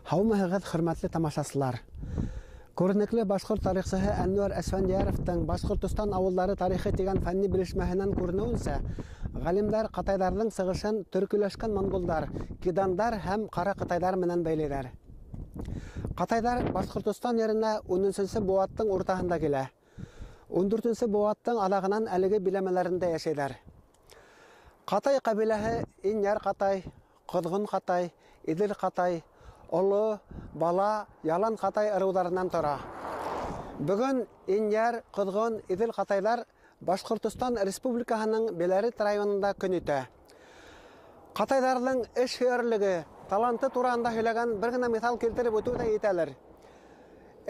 Һаумыһығыҙ, хөрмәтле тамашасылар! Күренекле башҡорт тарихсыһы Әнүәр Әсфәндиәровтың Башҡортостан ауылдары тарихы тигән фәнни белешмәһенән күренеүенсә, ғалимдар ҡатайҙарҙың сығышын төркөләшкән монголдар, кидандар һәм ҡара ҡытайҙар менән бәйләйҙәр. Ҡатайҙар Башҡортостан еренә 13 быуаттың уртаһында килә. 14 быуаттың аҙағынан әлеге биләмәләрендә йәшәйҙәр. Ҡатай ҡәбиләһе Инйәр Ҡатай, Ҡоҙғон Ҡатай, Иҙел Ҡатай, Оло, Бала, Ялан Ҡатай ырыуҙарынан тора. Бөгөн Инйәр, Ҡоҙғон, Иҙел Ҡатайҙар Башҡортостан Республикаһының Белорет районында көн итә. Ҡатайҙарҙың эш һөйәрлеге, таланты тураһында һөйләгән бер генә миҫал килтереп үтеү ҙә етәлер.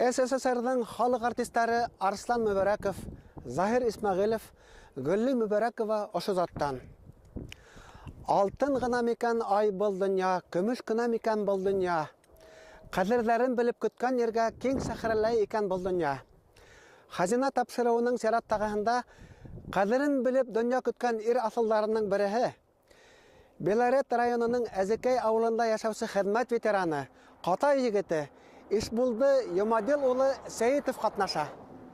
СССРҙың халыҡ артистары Арслан Мөбәрәков, Заһир Исмәғилов, Гөлли Мөбәрәкова ошо заттан. Алтын ғына микән ай был донъя, көмөш кенә микән был донъя? Ҡәҙерҙәрен белеп көткән ергә киң сәхрәләй икән был донъя. Хазина тапшырыуының сираттағыһында ҡәҙерен белеп донъя көткән ир аҫылдарының береһе Белорет районының Әзекәй ауылында йәшәүсе хеҙмәт ветераны, Ҡатай егете Ишбулды Йомадил улы Сәйетов ҡатнаша.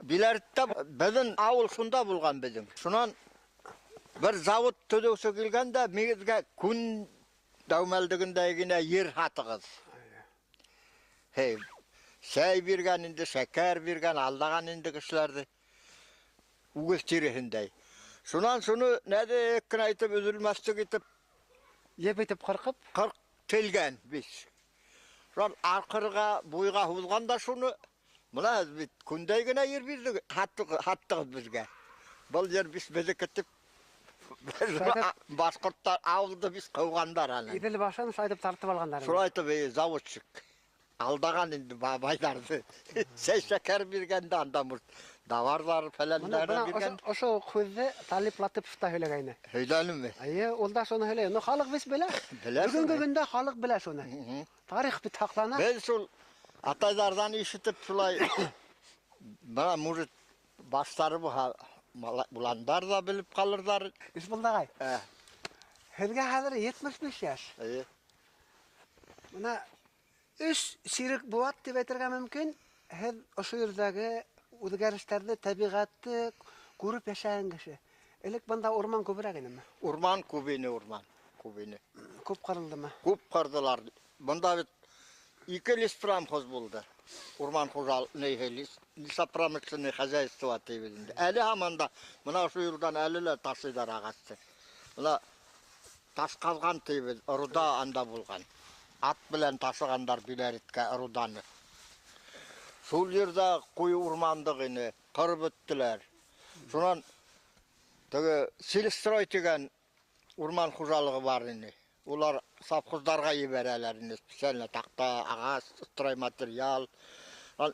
Белореттә беҙҙең ауыл шунда булған беҙҙең. Шунан бер завод төҙөүсе килгән дә, мигеҙгә күн дәүмәлдегендәй генә ер һатығыҙ. Һей, сәй биргән инде, шәкәр биргән, алдаған инде кешеләрҙе. Үгеҙ тиреһендәй. Шунан шуны нәҙек кенә итеп, өҙөлмәҫлек итеп, Еп итеп ҡырҡып, ҡырҡ телгән бит. Шунан арҡырға, буйға һуҙған да шуны. Бына бит күндәй генә ер бирҙек, һаттығыҙ беҙгә. Был ер бит беҙҙеке тип башҡорттар ауылды бит ҡыуғандар аны. Иҙел башын шулай итеп тартып алғандар. Шулай итеп, заводчик алдаған инде бабайҙарҙы. Сәй шәкәр биргән дә анда товарҙар фәләндәре биргән. Ошо уҡ һүҙҙе Талип Латыпов та һөйләгәйне. Һөйләнеме? Эйе, ул да шуны һөйләй. Ну, халыҡ бит белә. Белә Бөгөнгө көндә халыҡ белә шуны. Тарих бит һаҡлана. Беҙ шул атайҙарҙан ишетеп шулай, бына, может, баштары булһа, буландар ҙа белеп ҡалырҙар. Ишбулды ағай, һеҙгә хәҙер 75 йәш. Эйе. Бына 3 сирек быуат тип әйтергә мөмкин. Һеҙ ошо ерҙәге үҙгәрештәрҙе, тәбиғәтте күреп йәшәгән кеше. Элек бында урман күберәк инеме? Урман күп ине, урман күп ине. Күп ҡырылдымы? Күп ҡырҙылар. Бында бит 2 леспромхоз булды. Урман хужал, нейһе, лесопромышленный хозяйство тибеҙ инде. Әле һаман да бына ошо юлдан әле лә ташыйҙар ағасты. Бына таш ҡаҙған тибеҙ, руда анда булған. Ат белән ташығандар Белореткә руданы. Шул ерҙә ҡуйы урмандыҡ ине, ҡырып бөттөләр. Шунан теге Сельстрой тигән урман хужалығы бар ине. Улар совхоздарға ебәрәләр ине, специально таҡта, ағас, стройматериал,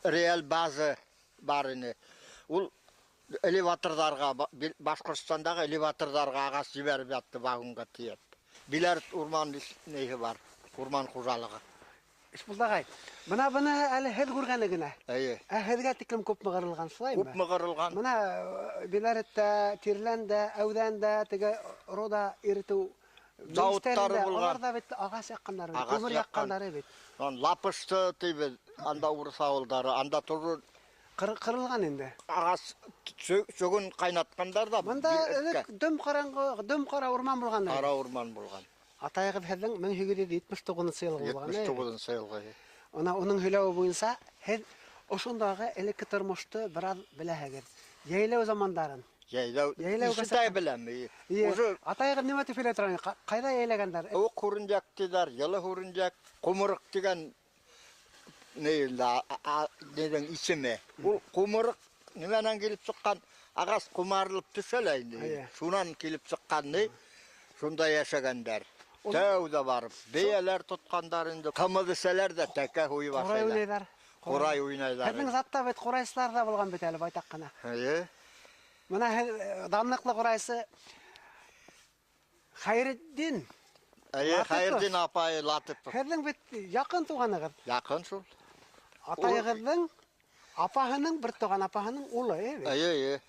реаль база бар ине. Ул элеваторҙарға, Башҡортостандағы элеваторҙарға ағас ебәреп ятты вагонға тейәп. Белорет урман нейһе бар, урман хужалығы. Ишбулды ағай, бына быны әле һеҙ күргәне генә. Эйе. Ә һеҙгә тиклем күпме ҡырылған, шулаймы? Күпме ҡырылған. Бына Белореттә, Тирләндә, Әүҙәндә, теге руда иретеү Заводтары мейестәрендә, булған. Улар ҙа бит ағас яҡҡандары бит, Ағас күмер яҡҡан. яҡҡандары бит. Ан Лапышты тибеҙ, анда урыҫ ауылдары, анда торор Ҡырылған инде. Ағас сөгөн ҡайнатҡандар ҙа Бында бир элек эткә. дөм ҡараңғы, дөм ҡара урман булған. Ҡара урман булған. Атайығыҙ һеҙҙең мең һигеҙ йөҙ етмеш туғыҙынсы йылғы булған, Етмеш әйе? туғыҙынсы йылғы. Ана уның һөйләүе буйынса һеҙ ошондағы элекке тормошто бер аҙ беләһегеҙ. Йәйләү замандарын. Йәйләү Йәйләү ишетә кәсеп- беләм, ие. Ие. Уже Атайығыҙ нимә тип һөйләй торған? Ҡайҙа йәйләгәндәр? Уҡ күренжәк тиҙәр, йылы күренжәк, ҡумырыҡ тигән ни инде, ниҙең исеме. Ул ҡумырыҡ нимәнән килеп сыҡҡан? Ағас ҡумарылып төшә лә инде. Эйе. Шунан килеп сыҡҡан ни? Шунда йәшәгәндәр. Ул- Тәүҙә барып, бейәләр тотҡандар инде. Ҡымыҙ эсәләр ҙә тәкә һуйып Ҡурай ашайҙар. уйнайҙар. Ҡурай уйнайҙар. Һеҙҙең затта бит ҡурайсылар ҙа булған бит әле байтаҡ ҡына. Эйе. Бына һеҙ, данлыҡлы ҡурайсы Хәйретдин. Эйе, Латыпов. Хәйретдин апай Латыпов. Һеҙҙең бит яҡын туғанығыҙ. Яҡын шул. Атайығыҙҙың апаһының, бер туған апаһының улы, эйе бит? Эйе, эйе.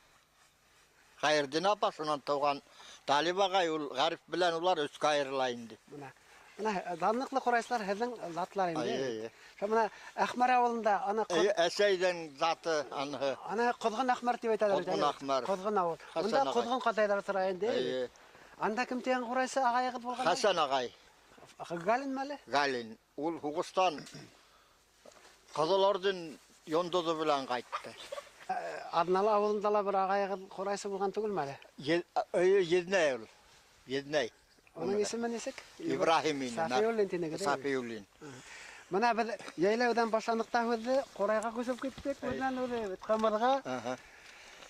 Хәйретдин апа шунан тыуған Талип ағай, ул Ғариф белән улар өскә айырыла инде. Бына. Бына данлыҡлы ҡурайсылар һеҙҙең затлар инде. Шул бына Әхмәр ауылында ана әсәйҙең заты аныһы. Ана Ҡоҙғон Әхмәр тип әйтәләр. Ҡоҙғон Әхмәр. Ҡоҙғон ауыл. Бында Ҡоҙғон ҡатайҙар тора инде. Анда кем тигән ҡурайсы ағайығыҙ булған? Хәсән ағай. Галин мәле? Галин. Ул һуғыштан Ҡыҙыл орден йондоҙо менән ҡайтты. Аҙналы ауылында ла бер ағайығыҙ ҡурайсы булған түгелме әле? Еҙнәй ул. Еҙнәй. Уның исеме нисек? Ибраһим ине. Сафиуллин тинегеҙ. Сафиуллин. Бына беҙ йәйләүҙән башланыҡ та һүҙҙе, ҡурайға күсеп киттек, бынан үҙе бит ҡымыҙға.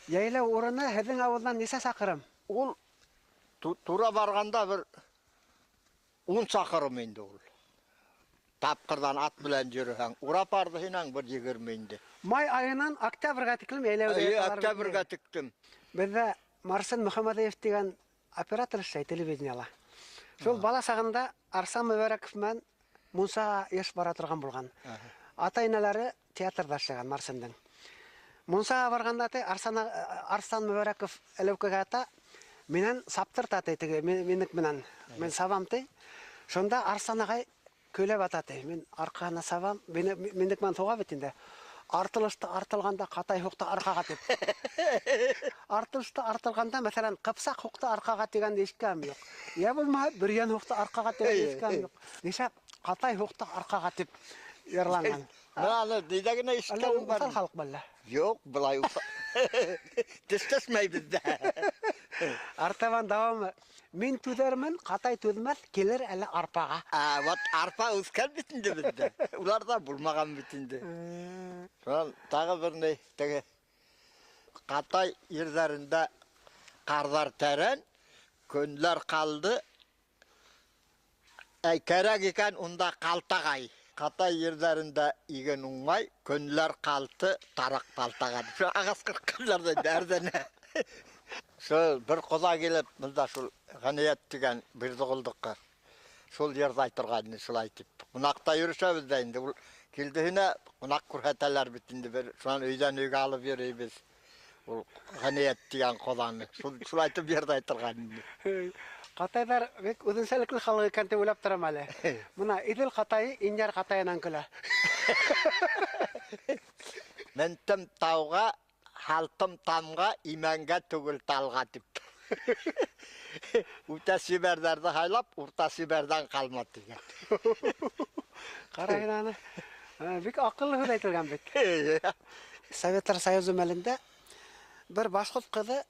Йәйләү урыны һеҙҙең ауылдан нисә саҡрым? Ул тура барғанда бер 10 саҡрым инде ул. Тапҡырҙан ат менән йөрөһәң, урап барҙы һинәң бер 20 инде. Май айынан октябргә тиклем йәйләүҙә яталар. Октябргә тиклем. Беҙҙә Марсен Мөхәммәдиев тигән оператор эшләй телевидениела. Шул бала сағында Арсан Мөбәрәков менән мунсаға йыш бара торған булған. Ата-инәләре театрҙа эшләгән Марсендең. Мунсаға барғанда ти Арсан Мөбәрәков әләүкәгә ата, минән саптырта ти теге, минек менән. Мин сабам ти. Шунда Арсан ағай көйләп ата ти. Мин арҡаһына сабам, минек менән һуға бит инде. Артылышты артылғанда ҡатай һуҡты арҡаға тип. Артылышты артылғанда, мәҫәлән, ҡыпсаҡ һуҡты арҡаға тигәнде ишеткәнем юҡ. Йә булмаһа, бөрйән һуҡты арҡаға тигәнде ишеткәнем юҡ. Нишләп ҡатай һуҡты арҡаға тип йырланған? Мына аны ниҙә генә ишеткәнем бар? Әллә уҫал халыҡ бәллә? Юҡ, былай уҫал. Тешләшмәйбеҙ дә. Артабан дауамы. Мин түҙәрмен, ҡатай түҙмәҫ, килер әле арпаға. А, вот арпа үҫкән бит инде беҙҙә. Улар ҙа булмаған бит инде. Шунан тағы бер ни, теге ҡатай ерҙәрендә ҡарҙар тәрән, көнләр ҡалды. Әй, кәрәк икән унда ҡалтағай. Ҡатай ерҙәрендә иген уңмай, көнләр ҡалты, тараҡ балтаған. Шул ағас ҡырҡҡанларҙа дәрҙәнә. Шул бер ҡоҙа килеп, бында шул Ғәниәт тигән Бирҙеғолдоҡҡа. Шул йырҙы әйтергә ине, шулай тип. Ҡунаҡта йөрөшәбеҙ ҙә инде. Ул килдеһенә ҡунаҡ күрһәтәләр бит инде бер. Шунан өйҙән өйгә алып йөрөйбөҙ. Ул Ғәниәт тигән ҡоҙаны. Шулай итеп йырҙы әйтергә ине. Ҡатайҙар бик үҙенсәлекле халыҡ икән тип уйлап торам әле. Бына Иҙел ҡатайы Инйәр ҡатайынан көлә. Ментем тауға, һалтым тамға, имәнгә түгел талға тип. Үтә сибәрҙәрҙе һайлап, урта сибәрҙән ҡалма тигән. Ҡарайын аны. Бик аҡыллы һүҙ әйтелгән бит. Советтар Союзы мәлендә бер башҡорт ҡыҙы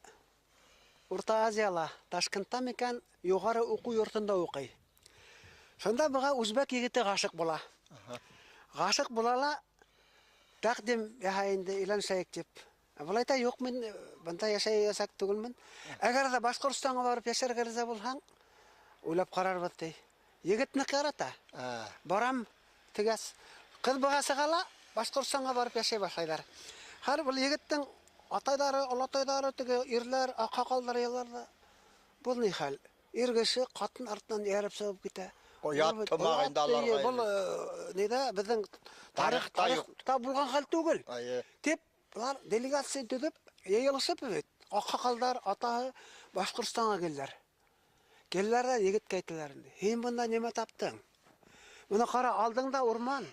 Урта Азияла, Ташкентта микән, юғары уҡыу йортонда уҡый. Шунда быға үзбәк егете ғашиҡ була. Ғашиҡ була ла, тәҡдим яһай инде, өйләнешәйек тип. Былай та юҡ, мин бында йәшәйәсәк түгелмен. Әгәр ҙә Башҡортостанға барып йәшәргә риза булһаң, уйлап ҡарарбыҙ ти. Егет ныҡ ярата. Барам тигәс, ҡыҙ быға сыға ла, Башҡортостанға барып йәшәй башлайҙар. Һәр был егеттең атайҙары, олатайҙары, теге ирләр, аҡһаҡалдар йыларҙа. Был ни хәл? Ир кеше ҡатын артынан эйәреп сығып китә. Оят Был тымаҡ инде аларға Был, инде. ниҙә, беҙҙең Тарихта юҡ. тарихта булған хәл түгел. Тип, былар делегация төҙөп, йыйылышып бит. Аҡһаҡалдар, атаһы Башҡортостанға килделәр. Килделәр ҙә егеткә әйтәләр инде. Һин бында нимә таптың? Бына ҡара, алдыңда урман.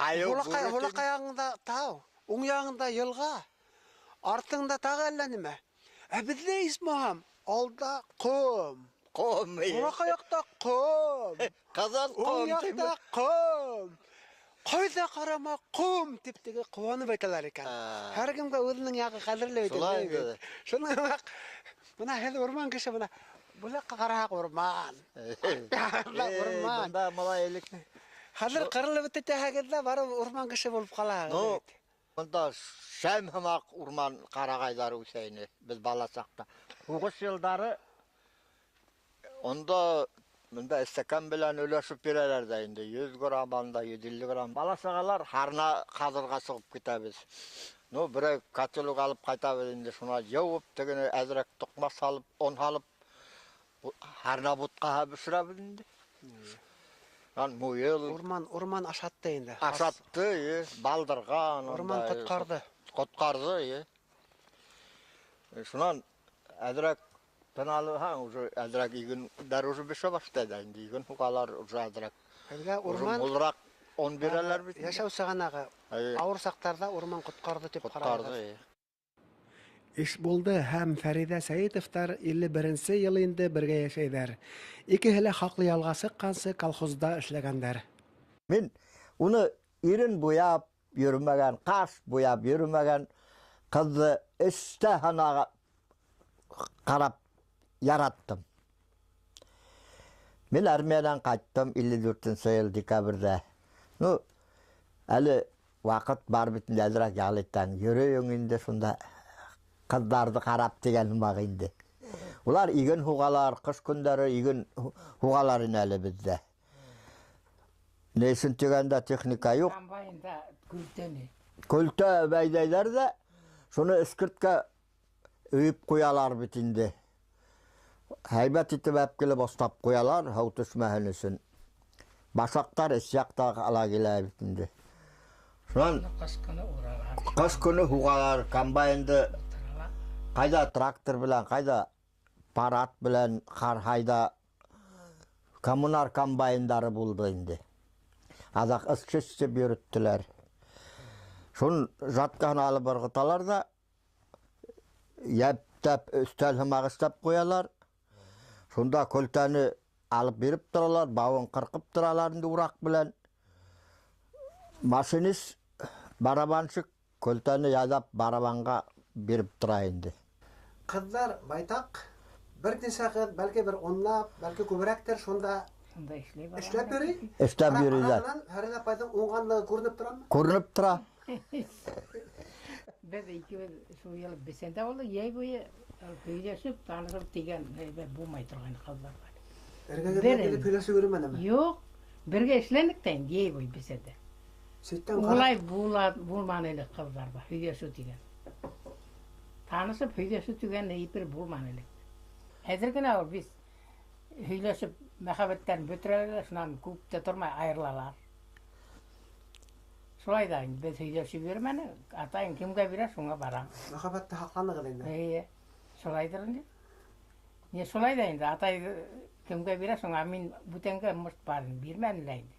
Айыу бүре Һулаҡай яғыңда тау, уң яғыңда йылға, артыңда тағы әллә нимә. Ә беҙҙә исмаһам, алда ҡом. Ҡом, эйе. Һулаҡай яҡта ҡом. Ҡыҙыл Уң ҡом яҡта тиме? ҡом. Ҡайҙа ҡарама ҡом тип теге ҡыуанып әйтәләр икән. Һәр кемгә үҙенең яғы ҡәҙерле бит инде, Шулай бит. инде. Шуның һымаҡ, бына һеҙ урман кеше, бына был яҡҡа ҡараһаҡ урман. Бына урман. Бында малай элек. Хәҙер ҡырылып бөтә тәһәгеҙ ҙә барып урман кеше булып ҡалаһығыҙ Ну, бит. бында шәм һымаҡ урман ҡарағайҙары үҫә ине беҙ бала саҡта. Һуғыш йылдары унда бында эстәкән белән өләшеп бирәләр ҙә инде. 100 грамм анда, 150 грамм. Бала сағалар һарна ҡаҙырға сығып китәбеҙ. Ну, берәй котелок алып ҡайтабыҙ инде, шуна йыуып, тегене әҙерәк тоҡмас һалып, он һалып, һарна бутҡаһы бешерәбеҙ инде. Ан муйыл. Урман, урман ашатты инде. Ашатты, е, балдырған, Урман унда, ҡотҡарҙы. Ҡотҡарҙы, е. Шунан әҙерәк Тын алһаң, уже әҙерәк игендәр уже бешә башлай да инде. Иген һуғалар уже әҙерәк. Һеҙгә Уже урман мулыраҡ он бирәләр бит. Йәшәү сығанағы. Эйе. Ауыр саҡтарҙа урман ҡотҡарҙы тип Ҡотҡарҙы. ҡарайбыҙ. Ишбулды һәм Фәриҙә Сәйетовтар 51 йыл инде бергә йәшәйҙәр. Икеһе лә хаҡлы ялға сыҡҡансы колхозда эшләгәндәр. Мин уны ирен буяп йөрөмәгән, ҡаш буяп йөрөмәгән ҡыҙҙы эстә һанаға ҡарап яраттым. Мин армиянан ҡайттым 54 йыл декабрҙә. Ну, әле ваҡыт бар бит инде, әҙерәк ял итәң. Йөрөйөң инде шунда ҡыҙҙарҙы ҡарап тигән һымаҡ инде. Улар иген һуғалар, ҡыш көндәре иген һуғалар ине әле беҙҙә. Ни өсөн тигәндә техника юҡ. Комбайнда көлтәне. Көлтә бәйҙәйҙәр ҙә, шуны эскерткә өйөп ҡуялар бит инде. Һәйбәт итеп әп килеп ослап ҡуялар, һыу төшмәһен өсөн. Башаҡтар эс яҡта ала килә бит инде. Шунан Ҡыш көнө уралар. Ҡыш көнө һуғалар, комбайнды ҡайҙа трактор белән, ҡайҙа парад белән, ҡарһайҙа коммунар комбайндары булды инде. Аҙаҡ эшсе тип йөрөттөләр. Шун жаткаһын алып ырғыталар ҙа, йәптәп өҫтәл һымаҡ эшләп ҡуялар. Шунда көлтәне алып биреп торалар, бауын ҡырҡып торалар инде ураҡ белән. Машинист, барабанщик көлтәне яҙап барабанға биреп тора инде. Ҡыҙҙар байтаҡ, бер нисә ҡыҙ, бәлки бер унлап, бәлки күберәктер шунда Шунда эшләй бара. Эшләп йөрөй? Эшләп Ара- йөрөйҙәр. Аранан Фәриҙә апайҙың уңғанлығы күренеп торамы? Күренеп тора. Беҙ икебеҙ шул йыл бесәндә булдыҡ, йәй буйы һөйләшеп, танышып тигән әйбер булмай торған ҡыҙҙар бар. Эргәгеҙгә Бер килеп һөйләшеп йөрөмәнеме? Юҡ, бергә эшләнек тә инде йәй буйы бесәндә. Ситтән ҡарап. Улай булманы элек ҡыҙҙар бар, һөйләшеү тигән. Танышып һөйләшеү тигән әйбер булманы элек. Хәҙер генә ул беҙ һөйләшеп мөхәббәттәрен бөтөрәләр, шунан күп тә тормай айырылалар. Шулай да инде беҙ һөйләшеп йөрөмәнек, атайым кемгә бирә, шуңа барам. Мөхәббәтте һаҡланығыҙ инде. Эйе, шулайҙыр инде. Не шулай да инде, атай кемгә бирә, шуңа мин бүтәнгә мышт барын бирмәнем лә инде.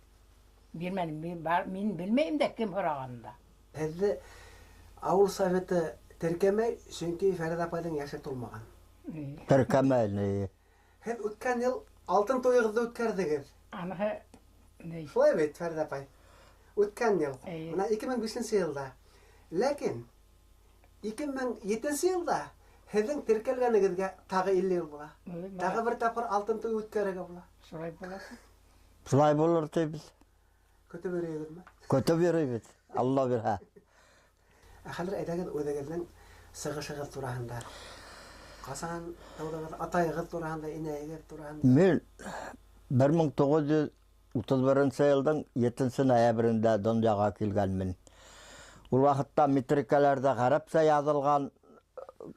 Бирмәнем, мин белмәйем дә кем һорағанын да. Һеҙҙе ауыл советы теркәмәй, сөнки Фәриҙә апайҙың йәше тулмаған. Теркәмәй, ни. Һеҙ үткән йыл алтын туйығыҙҙы үткәрҙегеҙ. Аныһы ни? Шулай бит, Фәриҙә апай? Үткән йыл. Эйе. Бына 2005 йылда. Ләкин 2007 йылда һеҙҙең теркәлгәнегеҙгә тағы 50 йыл була. Ой, мына. Тағы бер тапҡыр алтын туй үткәрергә була. Шулай була. Шулай булыр тибеҙ. Көтөп йөрөйбөҙмө? Көтөп йөрөйбөҙ. Алла бирһә. Ә хәҙер әйҙәгеҙ үҙегеҙҙең сығышығыҙ тураһында. Ҡасан тыуҙығыҙ, атайығыҙ тураһында, инәйегеҙ тураһында? Мин бер мең туғыҙ йөҙ утыҙ беренсе йылдың етенсе ноябрендә донъяға килгәнмен. Ул ваҡытта метрикаларҙа ғәрәпсә яҙылған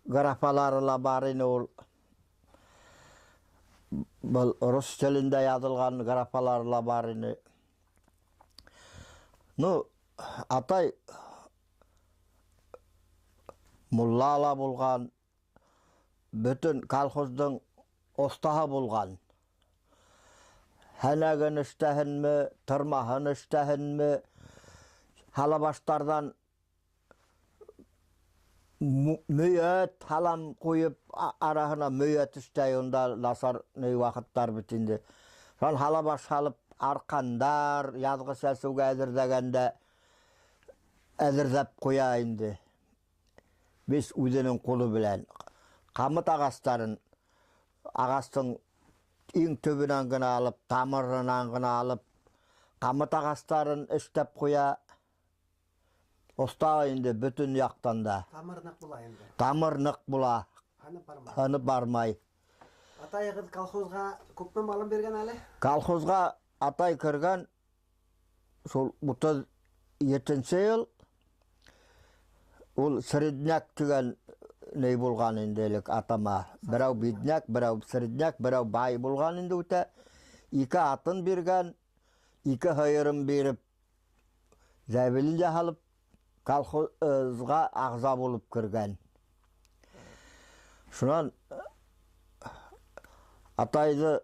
графалары ла бар ине ул. Был рус телендә яҙылған графалары ла бар ине. Ну, атай мулла ла булған, бөтөн колхоздың оҫтаһы булған. Һәнәген эштәһенме, тырмаһын эштәһенме, һалабаштарҙан мөйәт һалам ҡуйып, араһына мөйәт эштәй, унда насар ни ваҡыттар бит инде. Шул һалабаш һалып, арҡандар яҙғы сәсеүгә әҙерләгәндә әҙерләп ҡуя инде. Беҙ үҙенең ҡулы белән ҡамыт ағастарын ағастың иң төбөнән генә алып, тамырынан генә алып, ҡамыт ағастарын эшләп ҡуя. Оҫта инде бөтөн яҡтан да. Тамыр ныҡ була инде. Тамыр ныҡ була. Һынып бармай. Һынып бармай. Атайығыҙ колхозға күпме малын биргән әле? Колхозға атай кергән шул утыҙ етенсе йыл. Ул средняк тигән ни булған инде элек атама. Берәү бедняк, берәү средняк, берәү бай булған инде үтә. Ике атын биргән, ике һыйырын биреп, зәбилен дә һалып, колхозға ағза булып кергән. Шунан Атайҙы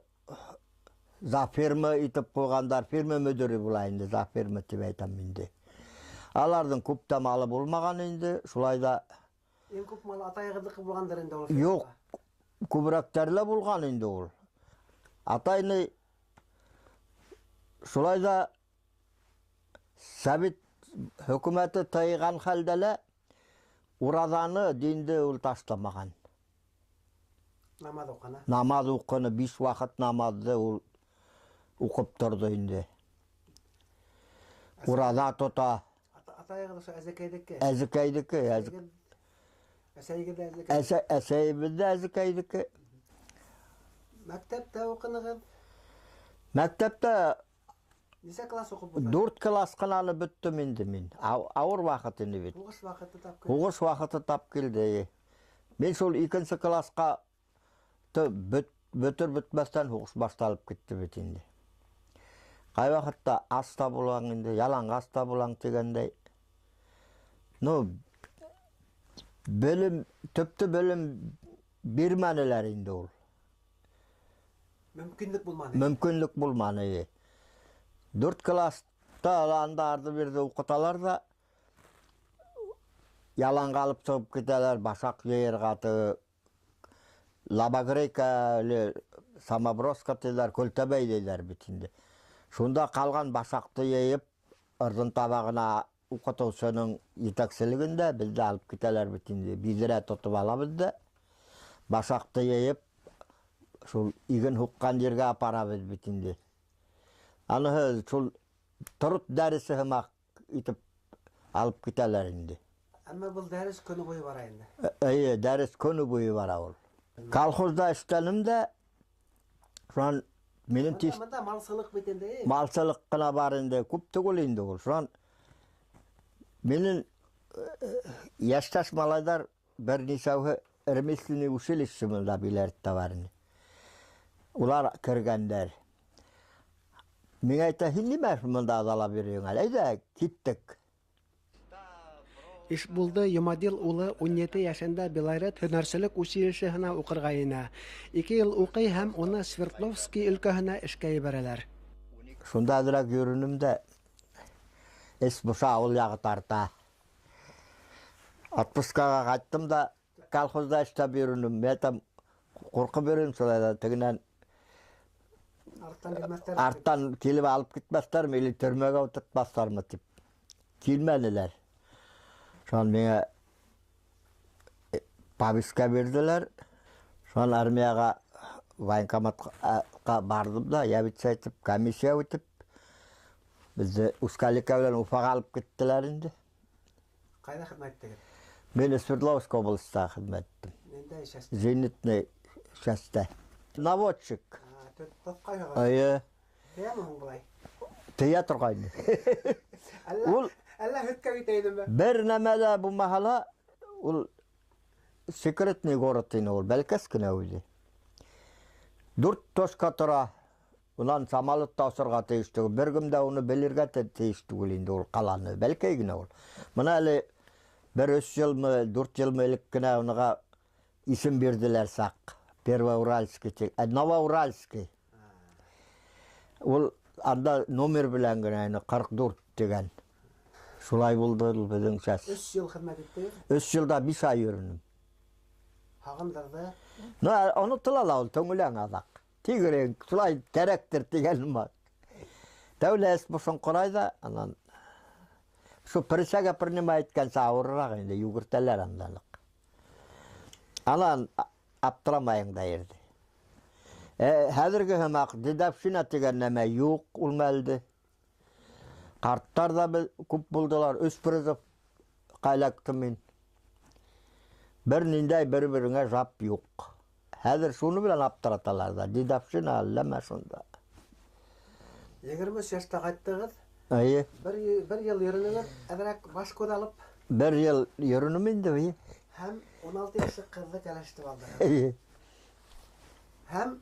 за фирма итеп ҡуйғандар, фирма мөдире була инде, за фирма тип әйтәм инде. Аларҙың күп тә малы булмаған инде, шулай да. Иң күп мал атайығыҙҙыҡы булғандыр инде ул. Юҡ, күберәктәре лә булған инде ул. Атайны шулай да совет хөкүмәте тыйған хәлдә лә ураҙаны, динде ул ташламаған. Намаҙ уҡыны. Намаҙ уҡыны, 5 ваҡыт намаҙҙы ул уҡып торҙо инде. Ураҙа тота. Атайығыҙ ошо Әзекәйҙеке. Әзекәйҙеке, Әсәйегеҙ ҙә Әзекәй. Әсәйебеҙ ҙә Әзекәйҙеке. Мәктәптә уҡынығыҙ? Мәктәптә Нисә класс уҡып булды? 4 класс ҡына әле бөттөм инде мин. Ауыр ваҡыт инде бит. Һуғыш ваҡыты тап килде. Һуғыш ваҡыты тап килде. Мин шул 2-нсе классҡа бөтөр бөтмәҫтән һуғыш башталып китте бит инде. Ҡай ваҡытта ас та булаң инде, яланғас та булаң тигәндәй. Ну, белем, төптө белем бирмәнеләр инде ул. Мөмкинлек булманы. Мөмкинлек булманы. 4 класста анда арды бирҙе уҡыталар ҙа, яланға алып сығып китәләр, башаҡ йыйырға, теге лабагрейка или самоброска тиҙәр, көлтәбәй тиҙәр бит инде. Шунда ҡалған башаҡты йыйып, ырҙын табағына уҡытыусының етәкселегендә беҙҙе алып китәләр бит инде. Биҙрә тотоп алабыҙ ҙа, башаҡты йыйып, шул иген һуҡҡан ергә апарабыҙ бит инде. Аныһы шул торот дәресе һымаҡ итеп алып китәләр инде. Әммә был дәрес көнө буйы бара инде. Эйе, дәрес көнө буйы бара ул. Колхозда эшләнем дә, шунан минең тиз Бында малсылыҡ бит инде, эй. Малсылыҡ ҡына бар инде, күп түгел инде ул. Шунан минең йәштәш малайҙар бер нисәүһе ремесленный училище бында Биләрттә бар ине. Улар кергәндәр. Миңә әйтә, һин нимә бында аҙалап йөрөйһөң әле? Әйҙә, киттек. Ишбулды Йомадил улы 17 йәшендә Белорет һөнәрселек училищеһына уҡырға инә. 2 йыл уҡый һәм уны Свердловский өлкәһенә эшкә ебәрәләр. Шунда әҙерәк йөрөнөм дә, эс боша ауыл яғы тарта. Отпускаға ҡайттым да, колхозда эшләп йөрөнөм. Мин әйтәм, ҡурҡып йөрөйөм шулай ҙа, тегенән Арттан килмәҫтәр. Арттан килеп алып китмәҫтәрме или төрмәгә ултыртмаҫтармы тип. Килмәнеләр. Шунан миңә повестка бирҙеләр. Шунан армияға военкоматҡа барҙым да, явиться итеп, комиссия үтеп, беҙҙе Ускалика менән Уфаға алып киттеләр инде. Ҡайҙа хеҙмәт иттегеҙ? Мин Свердловск областьта хеҙмәт иттем. Ниндәй часть? Зенитный частьта. Наводчик. Тотҡа яға. Эйе. Тейәме һуң былай? Тейә торғайны. Ул Әллә һөткә китәйҙеме? Бер нәмә лә булмаһа ла, ул секретный город ине ул, бәләкәс кенә үҙе. 4 точка тора. Унан самолет та осорға тейеш түгел. Бер кем дә уны белергә тейеш түгел инде ул ҡаланы. Бәләкәй генә ул. Бына әле бер 3 йылмы, 4 йылмы элек кенә уныға исем бирҙеләр саҡ. Первоуральский тип, Новоуральский. Ул анда номер белән генә инде 44 тигән. Шулай булды ул беҙҙең сәс. 3 йыл хеҙмәт иттегеҙ? 3 йылда 5 ай йөрөнөм. Һағындырҙы? Ну, онотола ла ул, төңөләң аҙаҡ. Тигерен, шулай кәрәктер тигән бар. Тәүлә эс бошон ҡорай ҙа, анан шул присяга принимать иткәнсә ауырыраҡ инде, йүгертәләр андалыҡ. Анан аптырамайың да ерҙе. Хәҙерге һымаҡ дедовщина тигән нәмә юҡ ул мәлде. Ҡарттар ҙа күп булдылар, 3 призыв ҡайлаҡтым мин. Бер ниндәй бер-береңә жап юҡ. Хәҙер шуны белән аптыраталар ҙа, дедовщина әлләмә шунда. 23 йәштә ҡайттығыҙ. Эйе. Бер йыл йөрөнөгөҙ, әҙерәк баш күҙ алып. Бер йыл йөрөнөм инде, эйе. Һәм 16 йәшлек ҡыҙҙы кәләшетеп алдығыҙ. Эйе. Һәм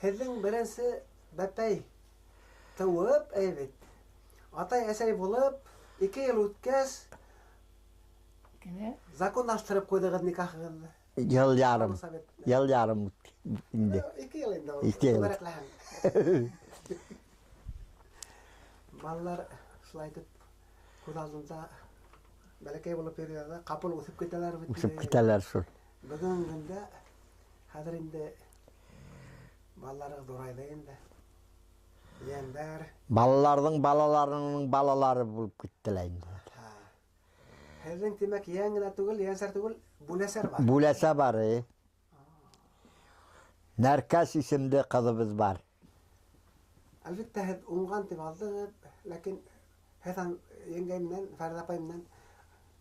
һеҙҙең беренсе бәпәй тыуып, әй бит. Атай-әсәй булып, 2 йыл үткәс, Кенә? законлаштырып ҡуйҙығыҙ никахығыҙҙы. Йыл ярым. Йыл ярым инде. 2 йыл инде. 2 йыл. Балалар шулай итеп күҙ алдында бәләкәй булып йөрөйҙәр, ҡапыл үҫеп китәләр бит. Үҫеп китәләр шул. Бөгөнгө көндә хәҙер инде балаларығыҙ ҙурайҙы инде. Ейәндәр. Балаларҙың балаларының балалары булып киттеләр инде. Һеҙҙең, тимәк, ейән генә түгел, ейәнсәр түгел, бүләсәр бар. Бүләсә бар, Нәркәс исемле ҡыҙыбыҙ бар. Әлбиттә, һеҙ уңған тип алдығыҙ, ләкин һеҙ еңгәй менән, Фәрҙә апай менән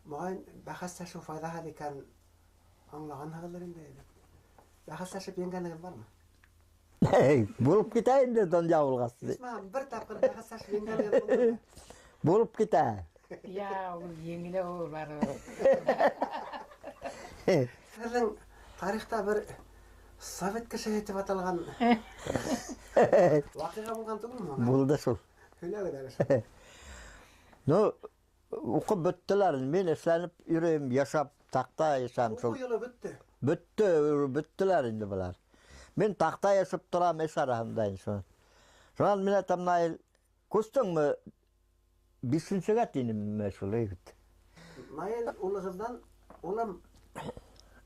моғайын бәхәсләшеү файҙаһыҙ икән аңлағанһығыҙҙыр инде. Бәхәсләшеп еңгәнегеҙ бармы? Булып китә инде донъя булғас. Исмәғәм, бер тапҡыр бәхәсләшеп еңгәнегеҙ булдымы? Булып китә. Я, ул еңелә ул барыбер. Һеҙҙең тарихта бер совет кешеһе тип аталған ваҡиға булған түгелме? Булды шул. Һөйләгеҙ әле шул. Ну, уҡып бөттөләр. Мин эшләнеп йөрөйөм, яшап, таҡта йәшәм шул. Уҡыу юлы бөттө. Бөттө, бөттөләр инде былар. Мин таҡта йәшәп торам эш араһында инде шул. Шунан мин әйтәм, Наил, күстеңме? 5-сегә тинемме шул бит. Наил улығыҙҙан, улым,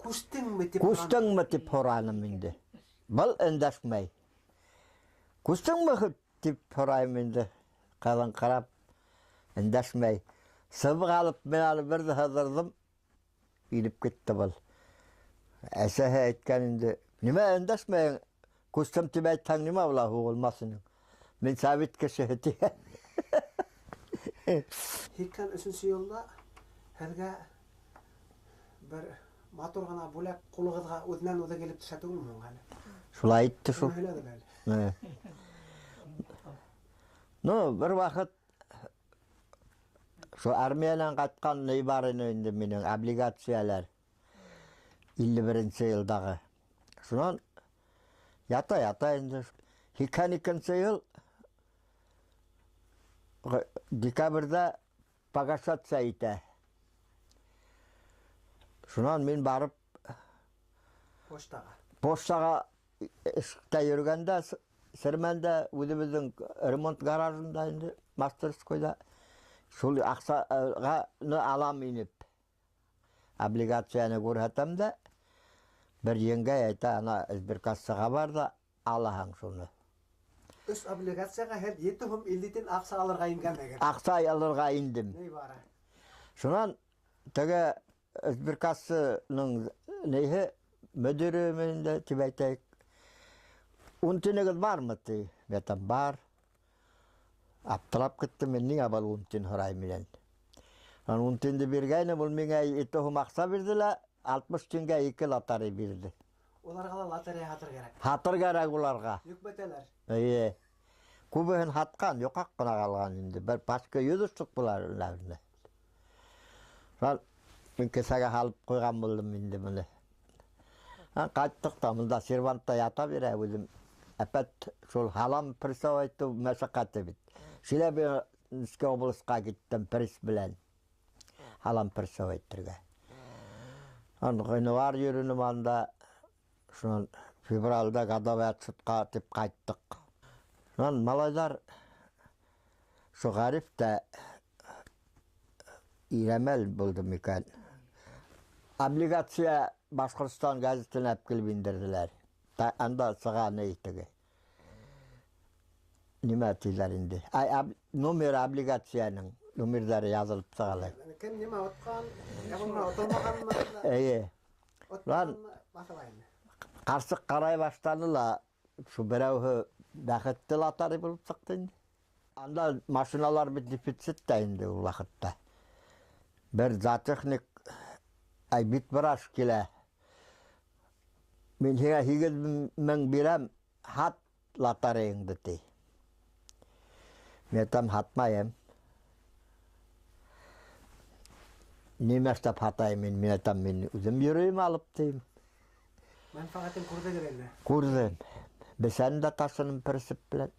күстеңме тип Күстеңме тип һораным инде. Был өндәшмәй. Күстеңме тип һорайым инде. Ҡыҙын ҡарап өндәшмәй. Сыбыҡ алып мин аны берҙе һыҙырҙым. Инеп китте был. Әсәһе әйткән инде, нимә өндәшмәйең? Күстем тип әйтһәң нимә була, һуғылмаҫ инең. Мин совет кешеһе тигән. 83-нсе йылда һеҙгә бер матур ғына бүләк ҡулығыҙға үҙенән үҙе килеп төшә түгелме һуң әле? Шулай итте шул. Һөйләгеҙ әле. Ну, бер ваҡыт шул армиянан ҡайтҡан ни бар ине инде минең облигациялар. 51-нсе йылдағы. Шунан ята-ята инде 82-нсе йыл декабрҙә погашаться итә. Шунан мин барып почтаға. Почтаға эштә йөрөгәндә Сермәндә үҙебеҙҙең ремонт гаражында инде мастерскойҙа шул аҡсаны алам инеп. Облигацияны күрһәтәм дә бер еңгәй әйтә, ана сберкассаға бар ҙа алаһың шуны. Өс облигацияға һеҙ 7 һум 50 тин аҡса алырға ингәнһегеҙ. Аҡса алырға индем. Ни бары? Шунан теге сберкассаның ниһе мөдире инде тип әйтәйек. 10 тинегеҙ бармы ти? Мин әйтәм, бар. Аптырап киттем, мин ниңә был 10 тин һорайым минән? Ан 10 тинде биргәйне, был миңә 2 һум аҡса бирҙе лә, 60 тингә 2 лотерея бирҙе. Уларға ла лотерея һатыр кәрәк. Һатыр кәрәк уларға. Йөкмәтәләр. Эйе. Күбеһен һатҡан, йоҡаҡ ҡына ҡалған инде. Бер пачка 100 штук булар уларҙы. Шул мин кесәгә һалып ҡуйған булдым инде быны. Ҡайттыҡ та, мында сервантта ята бирә үҙем. Әпәт шул һалам прессовать итеү мәшәҡәте бит. Челябинский областҡа киттем пресс белән. Һалам прессовать итергә. Ан ғинуар йөрөнөм анда. Шунан февралда годовой отчетҡа тип ҡайттыҡ. Шунан малайҙар шул Ғариф та Ирәмәл булды микән? Облигация Башҡортостан газетына алып килеп индерҙеләр. Анда сыға ни теге. Нимә тиҙәр инде? Ай, номер облигацияның номерҙары яҙылып сығалар. Кем нимә отҡан, я булмаһа отолмағанмы? Эйе. Отҡанмы, баҫыла инде. Ҡарсыҡ ҡарай башланы ла, шу берәүһе бәхетте лотарей булып сыҡты инде. Анда машиналар бит дефицит та инде ул ваҡытта. Бер зоотехник ай бит браш килә. Мин һиңә 8 000 бирәм, һат лотареяңды ти. Мин әйтәм, һатмайым. Нимә эшләп һатайым мин? Мин әйтәм, мин үҙем йөрөйөм алып тием. Мәнфәғәтен күрҙегеҙ инде? Күрҙем. Бесән дә ташыным прицеп белән.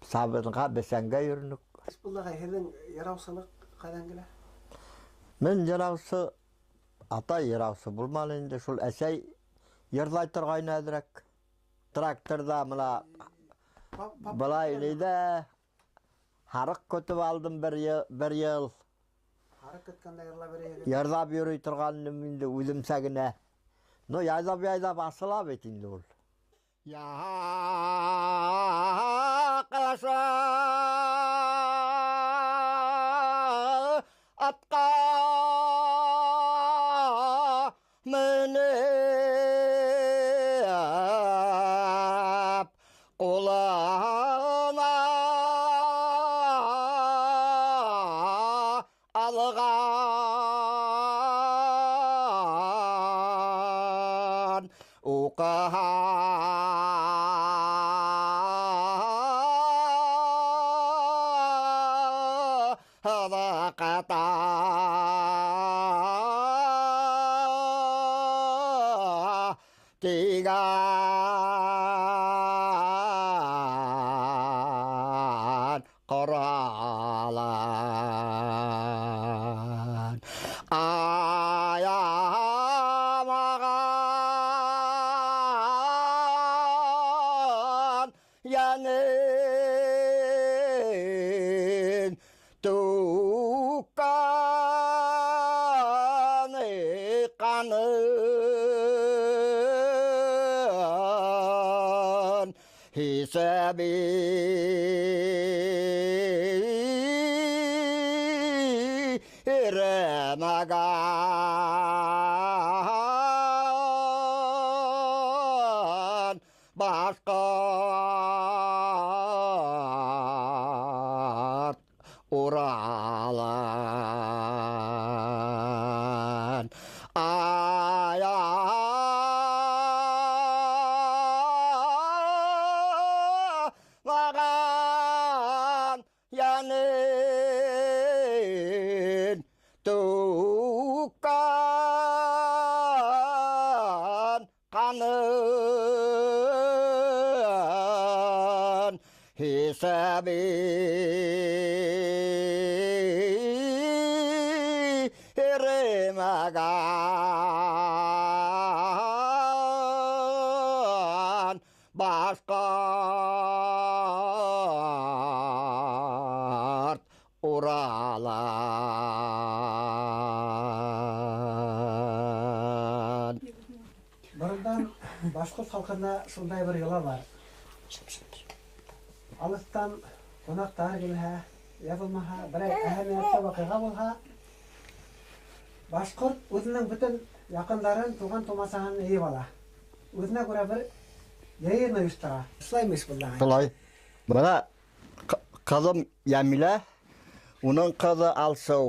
Сабынға, бесәнгә йөрөнөк. Хисбулла ағай, һеҙҙең яраусылыҡ ҡайҙан килә? Мин яраусы Атай йыраусы булманы инде, шул әсәй йырлай торғайны әҙерәк. Тракторҙа мына былай инде һарыҡ көтөп алдым бер йыл. Һарыҡ көткәндә йырлап йөрөй. Йырлап йөрөй торғаным инде үҙемсә генә. Ну, яйлап-яйлап асыла бит инде ул. Яҡлаша атҡа менеп, ҡулына алған уҡыһа тигән ҡоралын аямаған йәнен түккән ҡанын хисәбе ирмәгән башҡорт Уралын аяған йәнен түккән ҡанын хисәбе ирмәгән башҡорт Уралын. Борондан башҡорт халҡында шундай бер йола бар. Алыҫтан ҡунаҡтар килһә, йә булмаһа, берәй әһәмиәтле ваҡиға булһа, башҡорт үҙенең бөтөн яҡындарын, туған-тумасаһын йыйып ала. Үҙенә күрә бер йыйын ойоштора. Шулаймы эш булды? Шулай. Бына ҡыҙым Йәмилә, уның ҡыҙы Алсыу.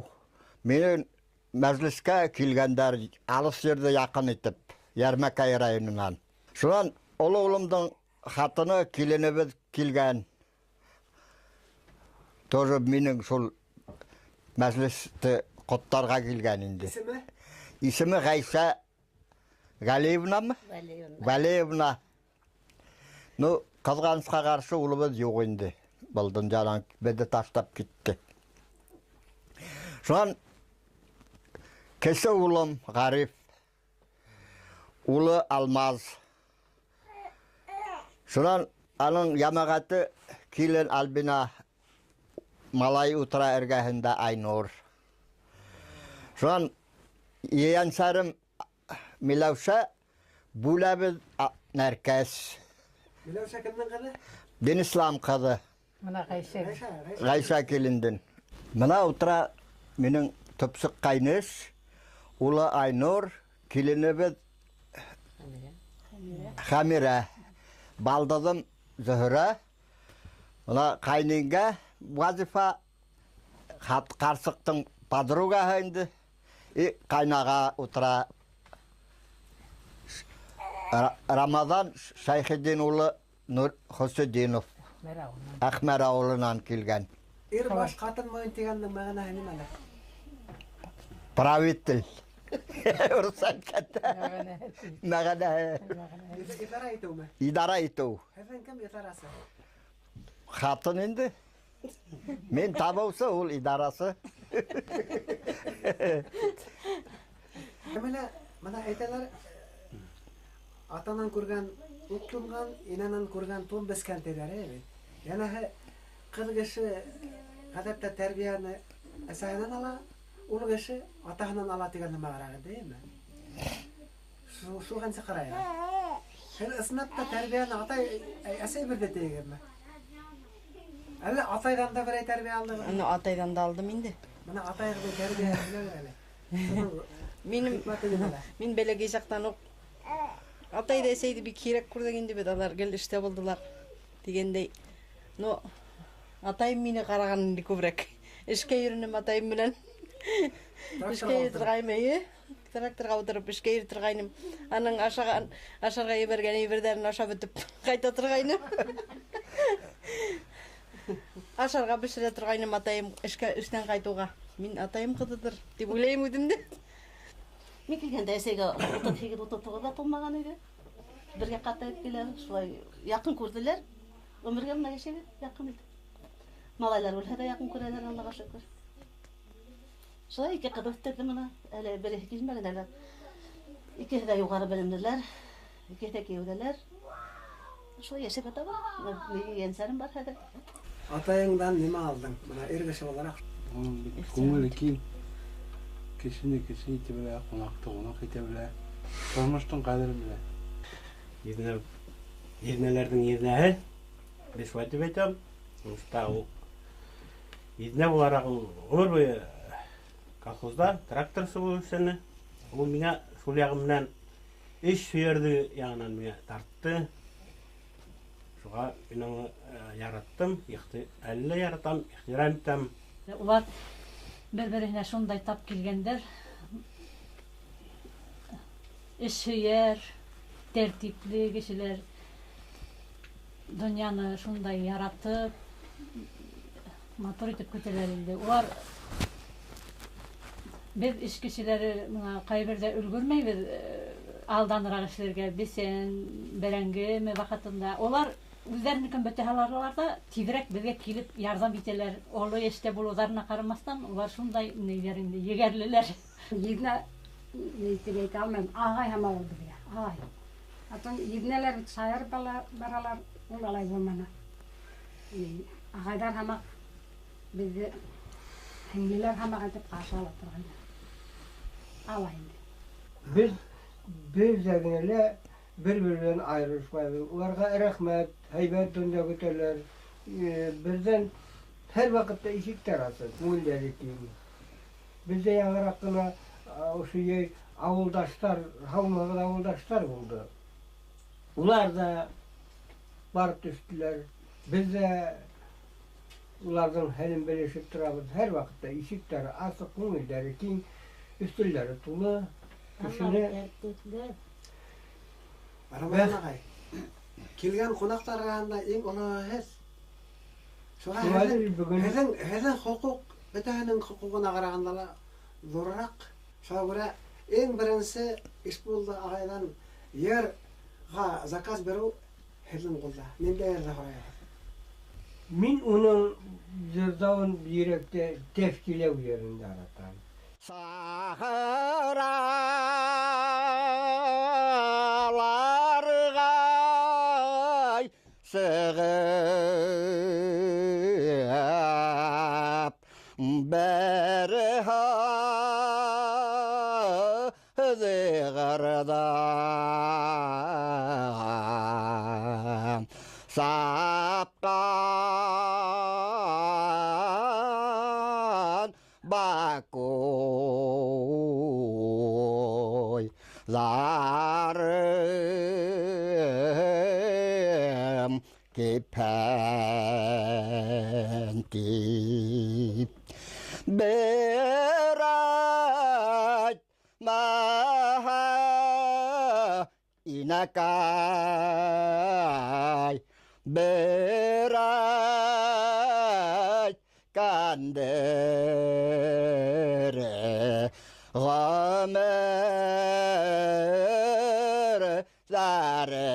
Минең мәжлескә килгәндәр алыҫ ерҙе яҡын итеп, Йәрмәкәй районынан. Шунан оло улымдың хатыны, киленебеҙ килгән. Тоже минең шул мәжлесте ҡотларға килгән инде. Исеме? Исеме Ғәйшә Ғәлиевнамы? Ғәлиевна. Ғәлиевна. Ну, ҡыҙғанысҡа ҡаршы улыбыҙ юҡ инде. Был донъянан беҙҙе ташлап китте. Шунан кесе улым Ғариф, улы Алмаз. Шунан аның йәмәғәте килен Альбина, малай ултыра эргәһендә Айнур. Шунан ейәнсәрем Миләүшә, бүләбеҙ Нәркәс. Миләүшә кемдең ҡыҙы? Динислам ҡыҙы. Мына Ғәйшә. Ғәйшә, Ғәйшә. Ғәйшә килендең. Мына ултыра минең төпсөк ҡайнеш, улы Айнур, киленебеҙ Хәмирә, балдыҙым Зөһрә. Мына ҡайнеңгә Вазифа, ҡарсыҡтың подругаһы инде. И ҡайнаға ултыра Рамаҙан Шәйхетдин улы Нур Хөсөдинов. Әхмәр ауылынан килгән. Ир баш ҡатын мойон тигәндең мәғәнәһе нимәлә? Правитель. Урыҫ әйткәндә. Мәғәнәһе. Идара итеүме? Идара итеү. Һеҙҙең кем идарасы? Ҡатын инде. Мин табыусы, ул идарасы. Әмәлә, бына әйтәләр, атанан күргән уҡ тунған, инәнән күргән тун бескән тиҙәр, бит. Йәнәһе, ҡыҙ кеше ғәҙәттә тәрбиәне әсәһенән ала, ул кеше атаһынан ала тигән нәмә ҡарағыҙ, әйеме? Шуға нисек ҡарайһың? Һеҙ ысынлап та тәрбиәне атай, әсәй бирҙе тейегеҙме? Әллә атайҙан да берәй тәрбиә алдығыҙмы? Аны атайҙан да алдым инде. Бына атайығыҙҙың тәрбиәһен беләләр әле. Минем мин бәләкәй саҡтан уҡ атай да әсәйҙе бик һирәк күрҙек инде беҙ, алар гел эштә булдылар тигәндәй. Но атайым мине ҡараған инде күберәк. Эшкә йөрөнөм атайым менән. Эшкә йөрөй торғайным, эйе. Тракторға ултырып эшкә йөрөй торғайным. Аның ашарға ебәргән әйберҙәрен ашап бөтөп ҡайта торғайным. Ашарға бешерә торғайным атайым эштән ҡайтыуға. Мин атайым ҡыҙыдыр тип уйлайым үҙемде. Мин килгәндә әсәйгә утыҙ һигеҙ, утыҙ туғыҙ ҙа тулмаған ине. Бергә ҡартайып килә, шулай яҡын күрҙеләр. Ғүмергә бына йәшәйбеҙ, яҡын итеп. Малайлар үлһә лә яҡын күрәләр, Аллаға шөкөр. Шулай ике ҡыҙ үҫтерҙе бына, әле береһе килмәгән әле. Икеһе ҙә юғары белемлеләр, икеһе ҙә кейәүҙәләр. Шулай йәшәп ятабыҙ. Ейәнсәрем бар хәҙер. Атайыңдан нимә алдың? Бына ир кеше булараҡ. Уның бит күңеле киң. Кешене кеше итә белә, ҡунаҡты ҡунаҡ итә белә. Тормоштоң ҡәҙерен белә. Еҙнәләрҙең еҙнәһе, беҙ шулай тип әйтәм. Уста ул еҙнә булараҡ ул ғүмер буйы колхозда тракторсы булып эшләне. Ул миңә шул яғы менән эш һөйәрҙе яғынан миңә тартты. Шуға мин уны яраттым, әллә яратам, ихтирам итәм. Улар бер-береһенә шундай тап килгәндәр. Эш һөйәр, тәртипле кешеләр, донъяны шундай яратып, матур итеп көтәләр инде. Улар беҙ эш кешеләре бына ҡайберҙә өлгөрмәйбеҙ, алданыраҡ эшләргә, бесән, бәрәңгеме ваҡытында. Улар үҙҙәренекен бөтә алалар ҙа тиҙерәк беҙгә килеп ярҙам итәләр. Оло йәштә булыуҙарына ҡарамаҫтан, улар шундай ниҙәр инде, егәрлеләр. Еҙнә ни тип әйтә алмайым, ағай һаман ул беҙгә, ағай. Атон еҙнәләр бит шаярып баралар, ул алай булманы. Ағайҙар һамаҡ беҙҙе һеңлеләр һамаҡ итеп ҡаршы ала торғайны. Ала инде. Беҙ бер генә лә бер-береһенән айырылышмайбыҙ. Уларға рәхмәт, һәйбәт донъя көтәләр. Беҙҙән һәр ваҡытта ишектәр асыҡ, күңелдәре киң. Беҙҙә яңыраҡ ҡына ошо йәй ауылдаштар, һаумыһығыҙ ауылдаштар булды. Улар ҙа барып төштөләр. Беҙ ҙә уларҙың хәлен белешеп торабыҙ. Һәр ваҡытта ишектәре асыҡ, күңелдәре киң, өҫтәлдәре тулы. Кешене Рамазан ағай, килгән ҡунаҡтар араһында иң олоһо һеҙ. Шуға һеҙҙең хоҡуҡ бөтәһенең хоҡуғына ҡарағанда ла ҙурыраҡ. Шуға күрә иң беренсе Ишбулды ағайҙан йырға заказ биреү һеҙҙең ҡулда. Ниндәй йырҙы һорайһығыҙ? Мин уның йырҙауын бигерәк тә тәфкиләү йырын яратам. Сахраларға сығып, бер һүҙе ғырҙа сапҡан Бакуй зарым кипән тип бер айтмаһа инәкәй, бер әйткәндер ғүмер зәре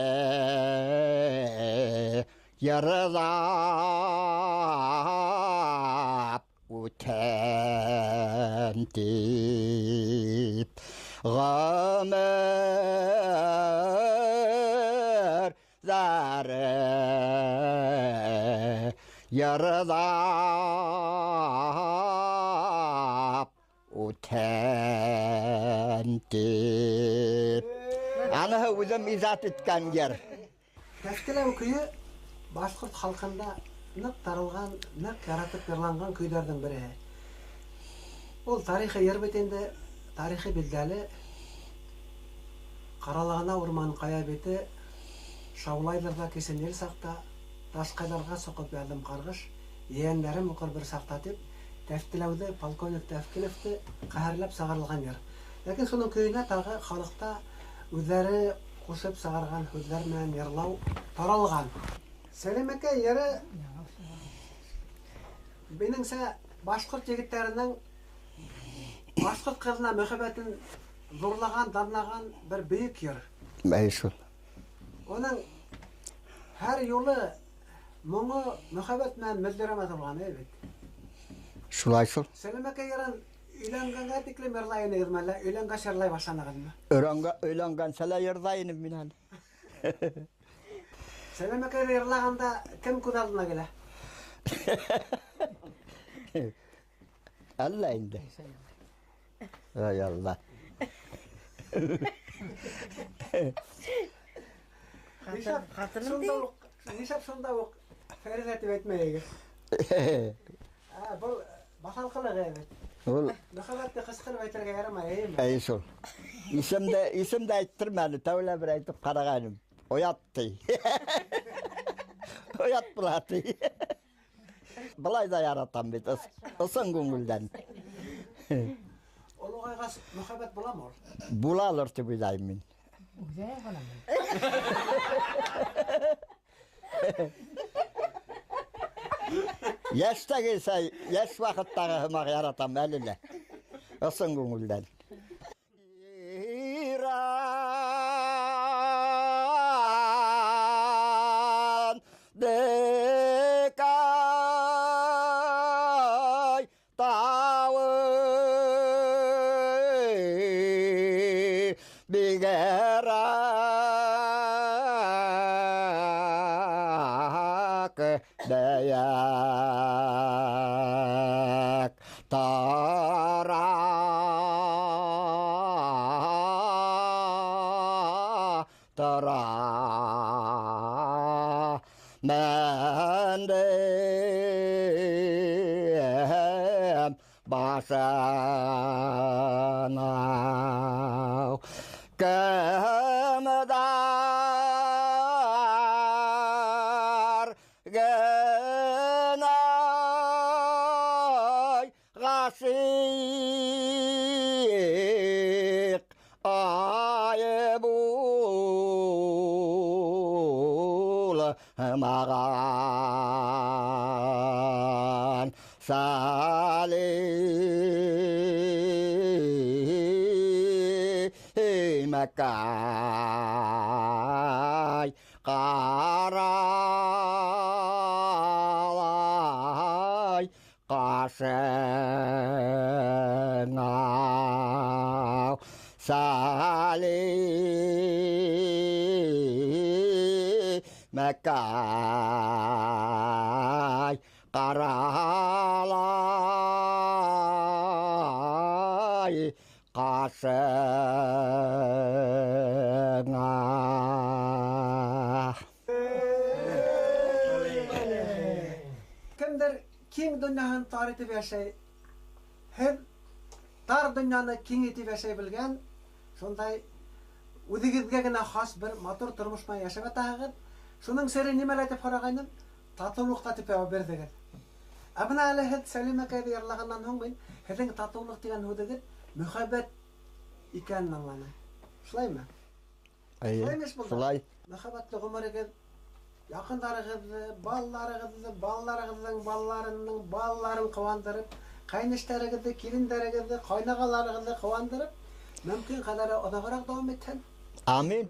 йырлап үтәм тип. Ғүмер зары йырлап үтәм тип. Аныһы үҙем ижад иткән йыр. Тәфкиләү көйө башҡорт халҡында ныҡ таралған, ныҡ яратып йырланған көйҙәрҙең береһе. Ул тарихи йыр бит инде, тарихи билдәле. Ҡаралағына урман ҡая бите, шаулайҙыр ҙа кесен ел саҡта, ташҡайҙарға соҡоп яҙҙым ҡарғыш, ейәндәрем уҡыр бер саҡта тип, Тәфтиләүҙе, полковник Тәфкилевте ҡәһәрләп сығарылған йыр. Ләкин шуның көйөнә тағы халыҡта үҙҙәре ҡушып сығарған һүҙҙәр менән йырлау таралған. Сәлимәкәй йыры минеңсә башҡорт егеттәренең башҡорт ҡыҙына мөхәббәтен ҙурлаған, данлаған бер бөйөк йыр. Әй шул. Уның һәр юлы моңо мөхәббәт менән мөлдөрәмә торған, әй бит. Шулай шул. Сәлимәкәй йырын өйләнгәнгә тиклем йырлай инегеҙме, әллә өйләнгәс йырлай башланығыҙмы? Өйләнгәнсә лә йырлай инем мин әле. Сәлимәкәйҙе йырлағанда кем күҙ алдына килә? Әллә инде. Ай Алла. Нишләп шунда уҡ Фәризә тип әйтмәйегеҙ? Был баҫалҡылыҡ бит. Ул мөхәббәтте ҡысҡырып әйтергә ярамай, эйме? Әй шул. Исемде әйттермәне, тәүлә бер әйтеп ҡарағайным. Оят ти. Оят була ти. Былай да яратам бит, ысын күңелдән. Олоғайғас мөхәббәт буламы ул? Булалыр тип уйлайым мин. Үҙе ғына. Йәштәгесә, йәш ваҡыттағы һымаҡ яратам әле лә. Ысын күңелдән. Иран декай тауы бигерәк бейек тара тара мәндем башына кемдәр генә ғашиҡ ай булмаған Сәлимәкәй ҡаралай ҡашыңа Сәлимәкәй ҡаралай ҡашыңа. Кемдер киң донъяһын тар итеп йәшәй, һеҙ тар донъяны киң итеп йәшәй белгән, шундай үҙегеҙгә генә хас бер матур тормош менән йәшәп ятаһығыҙ. Шуның сере нимәлә тип һорағайным, татыулыҡта тип яуап бирҙегеҙ. Ә бына әле һеҙ Сәлимәкәйҙе йырлағандан һуң мин һеҙҙең татыулыҡ тигән һүҙегеҙ мөхәббәт икәнен аңланым. Шулаймы? Эйе, Шулаймы эш булды? шулай. Мөхәббәтле ғүмерегеҙ, яҡындарығыҙҙы, балаларығыҙҙы, балаларығыҙҙың балаларының балаларын ҡыуандырып, ҡәйнештәрегеҙҙе, килендәрегеҙҙе, ҡайнағаларығыҙҙы ҡыуандырып, мөмкин ҡәҙәре оҙағыраҡ дауам итһен. Амин.